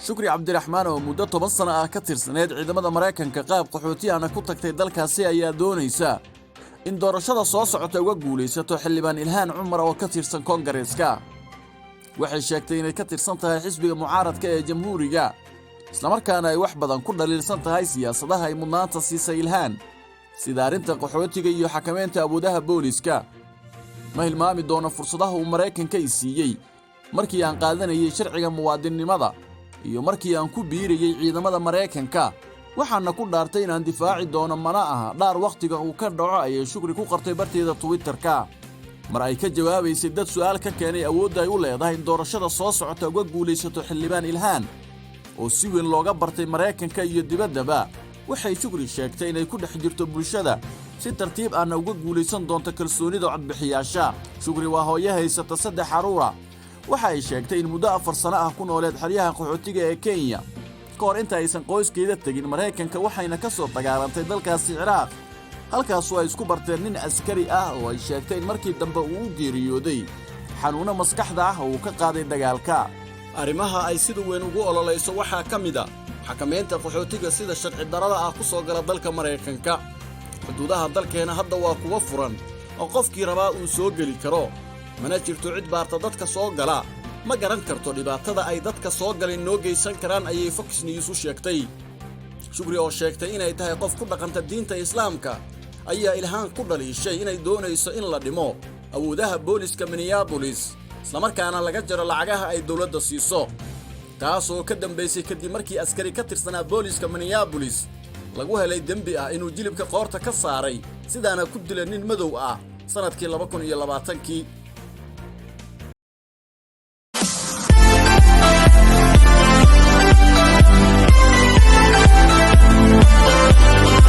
Shukri Cabdiraxmaan oo muddo 10 sano ah ka tirsaneyd ciidamada Maraykanka, qaab qaxootiyana ku tagtay dalkaasi, ayaa doonaysa in doorashada soo socota uga guulaysato xildhibaan Ilhaan Cumar oo ka tirsan Koongareeska. Waxay sheegtay inay ka tirsan tahay xisbiga mucaaradka ee Jamhuuriga, islamarkaana ay wax badan ku dhaliilsan tahay siyaasadaha ay mudnaanta siisay Ilhaan, sida arrinta qaxootiga iyo xakamaynta awoodaha booliska. "Ma hilmaami doono fursadaha uu Maraykanka i siiyey markii aan qaadanayay sharciga muwaadinnimada iyo markii aan ku biirayey ciidamada Maraykanka. Waxaana ku dhaartay inaan difaaci doono, mana aha dhaar wakhtiga uu ka dhaco," ayay Shukri ku qortay barteeda Twitterka. Mar ay ka jawaabaysay dad su'aal ka keenay awoodda ay u leedahay in doorashada soo socota uga guulaysato xildhibaan Ilhaan oo si weyn looga bartay Maraykanka iyo dibaddaba, waxay Shukri sheegtay inay ku dhex jirto bulshada, si tartiib ahna uga guulaysan doonto kalsoonida codbixiyaasha. Shukri waa hooyo haysata saddex carruura. Waxa ay sheegtay in muddo 4 sano ah ku nooleed xeryaha qaxootiga ee Kenya ka hor inta aysan qoyskeeda tegin Maraykanka, waxayna ka soo dagaalantay dalkaasi Ciraaq, halkaasoo ay isku barteen nin askari ah oo ay sheegtay in markii dambe uu u geeriyooday xanuunno maskaxda ah oo uu ka qaaday dagaalka. Arrimaha ay sida weyn ugu ololayso waxaa ka mid ah xakamaynta qaxootiga sida sharci darrada ah ku soo gala dalka Maraykanka. "Xuduudaha dalkeena hadda waa kuwa furan oo qofkii rabaa uu soo geli karo, mana jirto cid baarta dadka soo gala. Ma garan karto dhibaatada ay dadka soo galay noo geysan karaan," ayay Fox News u sheegtay. Shukri oo sheegtay inay tahay qof ku dhaqanta diinta Islaamka ayaa Ilhaan ku dhaliishay inay doonayso in la dhimo awoodaha booliska Minneapolis, islamarkaana laga jaro lacagaha ay dowladda siiso, taasoo ka dambaysay kadib markii askari ka tirsanaa booliska Minneapolis lagu helay dembi ah inuu jilibka qoorta ka saaray, sidaana ku dilay nin madow ah sannadkii 2020-kii.